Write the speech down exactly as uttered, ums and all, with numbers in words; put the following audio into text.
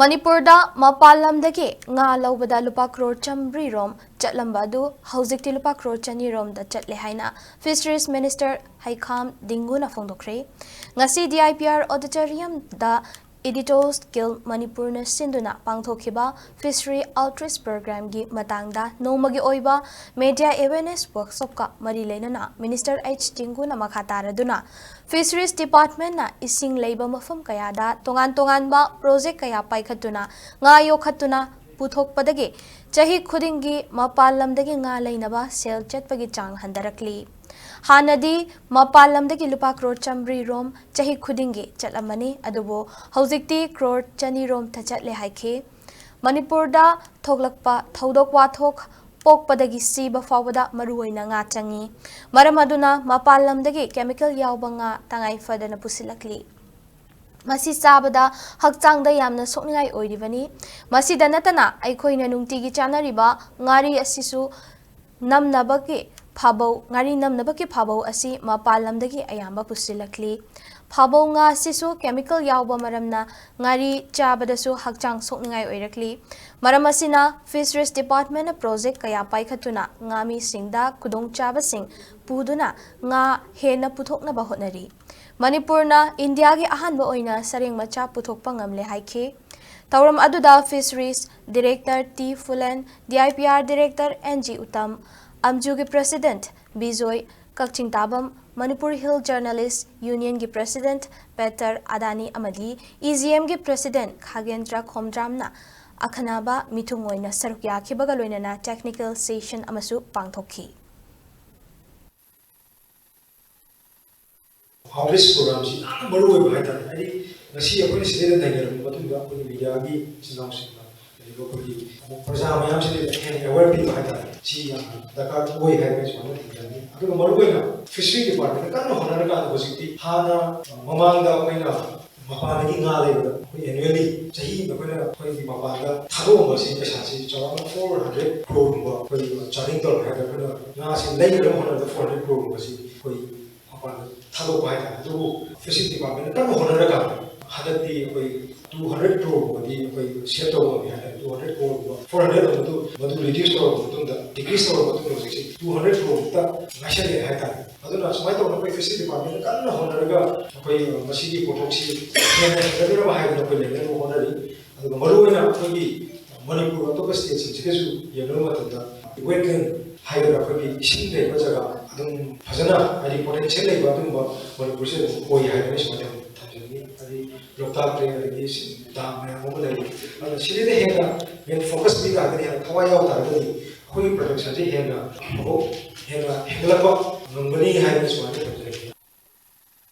ꯃꯅꯤꯄꯨꯔꯗ ꯃꯄꯥꯟ ꯂꯝꯗꯒꯤ ꯉꯥ ꯂꯧꯕꯗ ꯂꯨꯄꯥ ꯀ꯭ꯔꯣꯔ ꯆꯥꯝꯃꯔꯤ ꯔꯣꯝ ꯆꯠꯂꯝꯕ ꯑꯗꯨ ꯍꯧꯖꯤꯛꯇꯤ ꯂꯨꯄꯥ ꯀ꯭ꯔꯣꯔ ꯆꯅꯤ ꯔꯣꯝꯗ ꯆꯠꯂꯦ ꯍꯥꯏꯅ Fisheries Minister ꯍꯩꯈꯥꯝ ꯗꯤꯡꯒꯨꯅ ꯐꯣꯡꯗꯣꯛꯈ꯭ꯔꯦ꯫ ꯉꯁꯤ D I P R Auditoriumꯗ Editors Guild ꯃꯅꯤꯄꯨꯔꯅ ꯁꯤꯟꯗꯨꯅ ꯄꯥꯡꯊꯣꯛꯈꯤꯕ Fishery Outreach Programꯒꯤ ꯃꯇꯥꯡꯗ ꯅꯣꯡꯃꯒꯤ ꯑꯣꯏꯕ Media Awareness Workshopꯀ ꯃꯔꯤ ꯂꯩꯅꯅ Minister H ꯗꯤꯡꯒꯨꯅ ꯃꯈꯥ ꯇꯥꯔꯗꯨꯅ Fisheries Departmentꯅ ꯏꯁꯤꯡ ꯂꯩꯕ ꯃꯐꯝ ꯀꯌꯥꯗ ꯇꯣꯉꯥꯟ ꯇꯣꯉꯥꯟꯕ project ꯀꯌꯥ ꯄꯥꯏꯈꯠꯇꯨꯅ ꯉꯥ ꯌꯣꯛꯈꯠꯇꯨꯅ ꯄꯨꯊꯣꯛꯄꯗꯒꯤ ꯆꯍꯤ ꯈꯨꯗꯤꯡꯒꯤ ꯃꯄꯥꯟ ꯂꯝꯗꯒꯤ ꯉꯥ ꯂꯩꯅꯕ ꯁꯦꯜ ꯆꯠꯄꯒꯤ ꯆꯥꯡ ꯍꯟꯊꯔꯛꯂꯤ꯫ ꯍꯥꯟꯅꯗꯤ ꯃꯄꯥꯟ ꯂꯝꯗꯒꯤ ꯂꯨꯄꯥ ꯀ꯭ꯔꯣꯔ ꯆꯥꯝꯃꯔꯤ ꯔꯣꯝ ꯆꯍꯤ ꯈꯨꯗꯤꯡꯒꯤ ꯆꯠꯂꯝꯃꯅꯤ, ꯑꯗꯨꯕꯨ ꯍꯧꯖꯤꯛꯇꯤ ꯀ꯭ꯔꯣꯔ ꯆꯅꯤ ꯔꯣꯝꯇ ꯆꯠꯂꯦ ꯍꯥꯏꯈꯤ꯫ ꯃꯅꯤꯄꯨꯔꯗ ꯊꯣꯛꯂꯛꯄ ꯊꯧꯗꯣꯛ ꯋꯥꯊꯣꯛ ꯄꯣꯛꯄꯗꯒꯤ ꯁꯤꯕ ꯐꯥꯎꯕꯗ ꯃꯔꯨꯑꯣꯏꯅ ꯉꯥ ꯆꯪꯏ꯫ ꯃꯔꯝ ꯑꯗꯨꯅ ꯃꯄꯥꯟ ꯂꯝꯗꯒꯤ chemical ꯌꯥꯎꯕ ꯉꯥ ꯇꯉꯥꯏ ꯐꯗꯅ ꯄꯨꯁꯤꯜꯂꯛꯂꯤ꯫ ꯃꯁꯤ ꯆꯥꯕꯗ ꯍꯛꯆꯥꯡꯗ ꯌꯥꯝꯅ ꯁꯣꯛꯅꯤꯡꯉꯥꯏ ꯑꯣꯏꯔꯤꯕꯅꯤ꯫ ꯃꯁꯤꯗ ꯅꯠꯇꯅ ꯑꯩꯈꯣꯏꯅ ꯅꯨꯡꯇꯤꯒꯤ ꯆꯥꯅꯔꯤꯕ ꯉꯥꯔꯤ ꯑꯁꯤꯁꯨ ꯅꯝꯅꯕꯒꯤ ꯐꯥꯕꯧ, ꯉꯥꯔꯤ ꯅꯝꯅꯕꯒꯤ ꯐꯥꯕꯧ ꯑꯁꯤ ꯃꯄꯥꯟ ꯂꯝꯗꯒꯤ ꯑꯌꯥꯝꯕ ꯄꯨꯁꯤꯜꯂꯛꯂꯤ꯫ ꯐꯥꯕꯧ ꯉꯥ ꯑꯁꯤꯁꯨ chemical ꯌꯥꯎꯕ ꯃꯔꯝꯅ ꯉꯥꯔꯤ ꯆꯥꯕꯗꯁꯨ ꯍꯛꯆꯥꯡ ꯁꯣꯛꯅꯤꯡꯉꯥꯏ ꯑꯣꯏꯔꯛꯂꯤ꯫ ꯃꯔꯝ ꯑꯁꯤꯅ Fisheries Departmentꯅ project ꯀꯌꯥ ꯄꯥꯏꯈꯠꯇꯨꯅ ꯉꯥꯃꯤꯁꯤꯡꯗ ꯈꯨꯗꯣꯡꯆꯥꯕꯁꯤꯡ ꯄꯨꯗꯨꯅ ꯉꯥ ꯍꯦꯟꯅ ꯄꯨꯊꯣꯛꯅꯕ ꯍꯣꯠꯅꯔꯤ꯫ ꯃꯅꯤꯄꯨꯔꯅ ꯏꯟꯗꯤꯌꯥꯒꯤ ꯑꯍꯥꯟꯕ ꯑꯣꯏꯅ ꯁꯔꯦꯡ ꯃꯆꯥ ꯄꯨꯊꯣꯛꯄ ꯉꯝꯂꯦ ꯍꯥꯏꯈꯤ꯫ ꯊꯧꯔꯝ ꯑꯗꯨꯗ Fisheries Director T ꯐꯨꯂꯦꯟ, D I P R Director N G Uttam, ꯑꯝꯖꯨꯒꯤ President Bijoy, Kakching ꯇꯥꯕꯝ, Manipur Hill Journalist Unionꯒꯤ President ꯄꯦꯇꯔ ꯑꯗꯥꯅꯤ ꯑꯃꯗꯤ E G Mꯒꯤ President ꯈꯥꯒꯦꯟꯗ꯭ꯔ ꯈꯣꯝꯗ꯭ꯔꯥꯝꯅ ꯑꯈꯟꯅꯕ ꯃꯤꯊꯨꯡ ꯑꯣꯏꯅ ꯁꯔꯨꯛ ꯌꯥꯈꯤꯕꯒ ꯂꯣꯏꯅꯅ technical session ꯑꯃꯁꯨ ꯄꯥꯡꯊꯣꯛꯈꯤ꯫ Outreach programꯁꯤ ꯌꯥꯝꯅ ꯃꯔꯨ ꯑꯣꯏꯕ ꯍꯥꯏꯇꯥꯔꯦ꯫ ꯍꯥꯏꯗꯤ ꯉꯁꯤ ꯑꯩꯈꯣꯏꯅ ꯁꯤꯗꯩꯗ ꯅꯩꯅꯔꯕ ꯃꯇꯨꯡꯗ ꯑꯩꯈꯣꯏꯒꯤ mediaꯒꯤ ꯏꯆꯤꯟ ꯏꯅꯥꯎꯁꯤꯡꯅ ꯂꯩꯔꯤꯕ ꯑꯩꯈꯣꯏꯒꯤ ꯄ꯭ꯔꯖꯥ ꯃꯌꯥꯝꯁꯤꯗ ꯍꯦꯟꯅ aware ꯄꯤꯕ ꯍꯥꯏꯇꯥꯔꯦ꯫ ꯁꯤ ꯌꯥꯝꯅ ꯗꯔꯀꯥꯔ ꯑꯣꯏ ꯍꯥꯏꯕ ꯁꯨꯃꯥꯏꯅ ꯊꯝꯖꯅꯤꯡꯉꯤ꯫ ꯑꯗꯨꯒ ꯃꯔꯨꯑꯣꯏꯅ Fishery Departmentꯅ ꯀꯟꯅ ꯍꯣꯠꯅꯔꯀꯥꯟꯗ ꯍꯧꯖꯤꯛꯇꯤ ꯍꯥꯟꯅ ꯃꯃꯥꯡꯗ ꯑꯩꯈꯣꯏꯅ ꯃꯄꯥꯟꯗꯒꯤ ꯉꯥ ꯂꯩꯕꯗ ꯑꯩꯈꯣꯏ annually ꯆꯍꯤ ꯑꯃꯗ ꯑꯩꯈꯣꯏꯅ ꯑꯩꯈꯣꯏꯒꯤ ꯃꯄꯥꯟꯗ ꯊꯥꯗꯣꯛꯑꯝꯕ ꯁꯤ ꯄꯩꯁꯥꯁꯤ ꯆꯥꯎꯔꯥꯛꯅ four hundred crore ꯒꯨꯝꯕ ꯑꯩꯈꯣꯏ charging ꯇꯧꯔꯦ ꯍꯥꯏꯇꯥꯔꯦ꯫ ꯑꯩꯈꯣꯏꯅ ꯉꯥꯁꯤ ꯂꯩꯅꯕ ꯍꯣꯠꯅꯕꯗ four hundred crore ꯒꯨꯝꯕꯁꯤ ꯑꯩꯈꯣꯏ ꯃꯄꯥꯟꯗ ꯊꯥꯗꯣꯛꯄ ꯍꯥꯏꯇꯥꯔꯦ꯫ ꯑꯗꯨꯕꯨ Fisheries Departmentꯅ ꯀꯟꯅ ꯍꯣꯠꯅꯔꯀꯥꯟꯗ ꯍꯟꯗꯛꯇꯤ ꯑꯩꯈꯣꯏ ꯇꯨ ꯍꯟꯗ꯭ꯔꯦꯠ ꯀ꯭ꯔꯣꯔꯒꯨꯝꯕꯗꯤ ꯑꯩꯈꯣꯏ ꯁꯦꯞ ꯇꯧꯕ ꯉꯝꯃꯤ ꯍꯥꯏꯇꯥꯔꯦ꯫ ꯇꯨ ꯍꯟꯗ꯭ꯔꯦꯠ ꯀ꯭ꯔꯣꯔꯒꯨꯝꯕ, ꯐꯣꯔ ꯍꯟꯗ꯭ꯔꯦꯠ ꯑꯃ ꯃꯗꯨ ꯃꯗꯨ ꯔꯤꯗ꯭ꯌꯨꯁ ꯇꯧꯔꯕ ꯃꯇꯨꯡꯗ, ꯗꯤꯀ꯭ꯔꯤꯁ ꯇꯧꯔꯕ ꯃꯇꯨꯡꯗ ꯍꯧꯖꯤꯛꯁꯤ ꯇꯨ ꯍꯟꯗ꯭ꯔꯦꯠ ꯀ꯭ꯔꯣꯔꯃꯨꯛꯇ ꯉꯥꯏꯁꯜꯂꯛꯑꯦ ꯍꯥꯏꯇꯥꯔꯦ꯫ ꯑꯗꯨꯅ ꯁꯨꯃꯥꯏꯅ ꯇꯧꯅ ꯑꯩꯈꯣꯏ ꯐꯤꯁꯔꯤ ꯗꯤꯄꯥꯔꯠꯃꯦꯟꯅ ꯀꯟꯅ ꯍꯣꯠꯅꯔꯒ ꯑꯩꯈꯣꯏ ꯃꯁꯤꯒꯤ ꯄꯣꯠꯊꯣꯛꯁꯤ ꯍꯦꯟꯅ ꯍꯦꯟꯒꯠꯅꯕ ꯍꯥꯏꯗꯅ ꯑꯩꯈꯣꯏ ꯂꯩꯅꯕ ꯍꯣꯠꯅꯔꯤ꯫ ꯑꯗꯨꯒ ꯃꯔꯨꯑꯣꯏꯅ ꯑꯩꯈꯣꯏꯒꯤ ꯃꯅꯤꯄꯨꯔ ꯑꯇꯣꯞꯄ ꯁ꯭ꯇꯦꯠꯁꯤꯡꯁꯤꯒꯁꯨ ꯌꯦꯡꯅꯕ ꯃꯇꯝꯗ, ꯋꯦꯠꯂꯦꯟ ꯍꯥꯏꯒꯗ꯭ꯔꯥ, ꯑꯩꯈꯣꯏꯒꯤ ꯏꯁꯤꯡ ꯂꯩꯕ ꯖꯒꯥ ꯑꯗꯨꯝ ꯐꯖꯅ, ꯍꯥꯏꯗꯤ ꯄꯣꯇꯦꯟꯁꯤꯌꯦꯜ ꯂꯩꯕ ꯑꯗꯨꯒꯨꯝꯕ ꯃꯅꯤꯄꯨꯔꯁꯦ ꯑꯗꯨꯝ ꯑꯣꯏ ꯍꯥꯏꯕꯅꯤ꯫ ꯁꯨꯃꯥꯏꯅ ꯊꯝꯖꯅꯤꯡꯉꯤ꯫ ꯍꯥꯏꯗꯤ ꯂꯣꯛꯇꯥꯛ ꯂꯦꯛ, ꯑꯗꯒꯤ ꯗꯥꯝ ꯃꯌꯥꯝ ꯑꯃ ꯂꯩꯔꯤ꯫ ꯑꯗꯨꯅ ꯁꯤꯗꯩꯗ ꯍꯦꯟꯅ ꯃꯦꯟ ꯐꯣꯀꯁ ꯄꯤ ꯇꯥꯔꯒꯗꯤ, ꯍꯦꯟꯅ ꯊꯋꯥꯏ ꯌꯥꯎ ꯇꯥꯔꯒꯗꯤ ꯑꯩꯈꯣꯏꯒꯤ ꯄ꯭ꯔꯗꯛꯁꯟꯁꯦ ꯍꯦꯟꯅ ꯑꯃꯨꯛ ꯍꯦꯟꯅ ꯍꯦꯟꯒꯠꯂꯛꯄ ꯉꯝꯒꯅꯤ ꯍꯥꯏꯕꯅ ꯁꯨꯃꯥꯏꯅ ꯊꯝꯖꯅꯤꯡꯉꯤ꯫